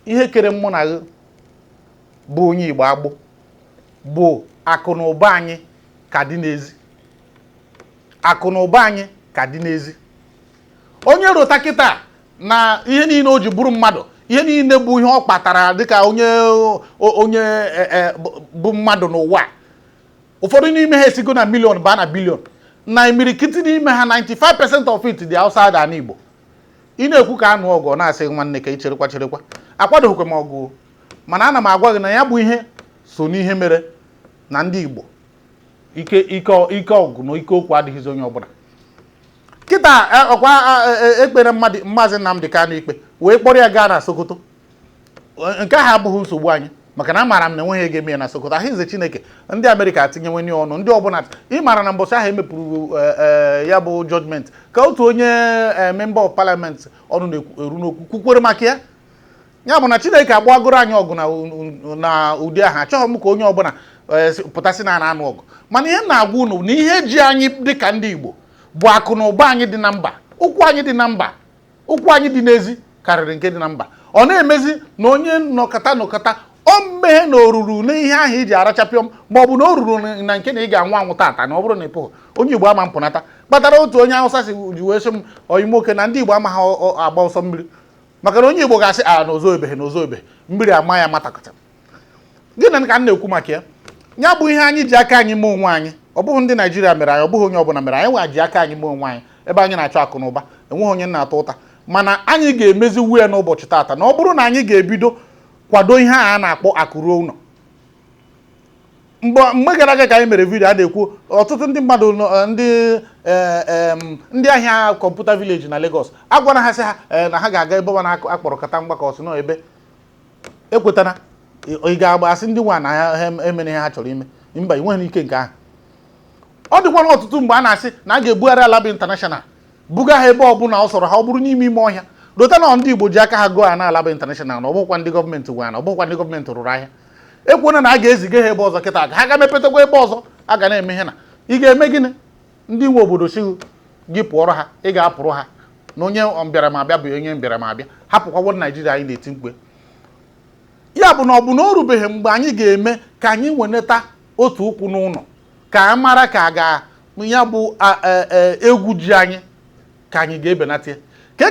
Ihe kere mụ na gị bụ onye Igbo agbụ bụ akụ na ụba anyị ka dị n'ezi. Akụ na ụba anyị ka dị n'ezi. Onye rota kịta na ihe niile o ji bụrụ mmadụ, ihe niile bụ ihe ọ kpatara dịka onye bụ mmadụ n'ụwa, ụfọdụ n'ime ha esigo na million baa na billion, na imirikiti n'ime ha, 95% of it dị outside ala Igbo. Ị na-ekwu ka anụ ọgụ, ọ na-asị nwanne ka icherekwa cherekwa. Akwadoghịkwa m ọgụ, mana ana m agwa gị na ya bụ ihe so n'ihe mere na ndị Igbo ike ike ike ọgụ na ike okwu adịghịzi onye ọbụla. Kịta ọkwa ekpere mmadụ Maazị Nnamdi Kanu ikpe wee kpọrọ ya gaa na Sokoto. Nke ahụ abụghị nsogbu anyị, maka na amaara m na enweghị ego eme ya na Sokoto. Ahụize Chineke, ndị Amerịka atinyewenye ọnụ, ndị ọbụla. Ị maara na mbọchị ahụ emepụrụ ya bụ judgment, ka otu onye member of parliament ọnụ na-eru n'okwu kwukwere maka ya. Ya bụ na Chineke agbagoro anyị ọgụ na ụdị ahụ. Achọghị m ka onye ọbụla pụtasị na anụ ọgụ, mana ihe m na-agwa unu na ihe ji anyị dịka ndị Igbo bụ akụ na ụba anyị dị na mba. Ụkwụ anyị dị na mba, ụkwụ anyị dị n'ezi karịrị nke dị na mba. Ọ na-emezi na onye nọkọta nọkọta o mmeghe na oruru n'ihe ahụ iji arachapịọm, ma ọ bụ na o ruru na nke na ị ga-anwụ anwụ tata, na ọ bụrụ na ị pụghị, onye Igbo ama mpụnata. Kpatara otu onye Awụsa si ji wee sị m oyimoke na ndị Igbo amaghị agba ọsọ mmiri, maka na onye Igbo ga-asị a na ozo ebeghị na ozo ebeghị, mmiri ama ya matakọta. Gịnị ka m na-ekwu maka ya? Ya bụ ihe anyị ji aka anyị mee onwe anyị. Ọ bụghị ndị Naijiria mere anyị, ọ bụghị onye ọbụla mere anyị. Nwa ji aka anyị mee onwe anyị. Ebe anyị na-achọ akụ na ụba, enweghị onye na-ata ụta, mana anyị ga-emeziwu ya n'ụbọchị taata, na ọ bụrụ na anyị ga-ebido kwado ihe a na-akpọ akụ ruo ụlọ. Mgbe gara aga ka anyị mere video a na-ekwu ọtụtụ ndị mmadụ ndị ahịa Computer Village na Lagos, agwara ha sị ha na ha ga-aga ebe ọ na-akpọrọ kata mgbakọ ọsị nọ ebe ekwetana. Ị ga-agba asị ndị nwa na ha emere ihe ha chọrọ ime? Mba, ị nweghị ike nke ahụ. Ọ dịkwana ọtụtụ mgbe a na-asị na a ga-ebugharị Alaba International, buga ha ebe ọbụla ọ sọrọ ha, ọ bụrụ n'ime ime ọhịa. Rota na ndị Igbo ji aka ha gụọ ya na Alaba International, na ọ bụkwa ndị gọọmenti gwa ya, na ọ bụkwa ndị gọọmenti rụrụ ahịa. Ekwuona na a ga-eziga ha ebe ọzọ kịta ka ha ga mepetakwa ebe ọzọ a ga na-eme ihe. Na ị ga-eme gịnị? Ndị nwe obodo si gị pụọrọ ha, ị ga-apụrụ ha? Na onye mbịara ma abịa bụ onye mbịara ma abịa, hapụkwawo Naijiria anyị na-eti mkpu ya bụ na ọ bụ na o rubeghị mgbe anyị ga-eme ka anyị weneta otu ụkwụ n'ụlọ, ka a mara ka a ga ya bụ egwu ji anyị ka anyị ga-ebenata ya.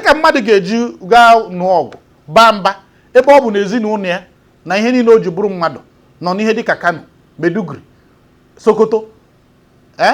Ka mmadụ ga-eji gaa nụọ ọgụ baa mba, ebe ọ bụ na ezinụlọ ya na ihe niile o ji bụrụ mmadụ nọ n'ihe dịka Kano, Maiduguri, Sokoto, ee.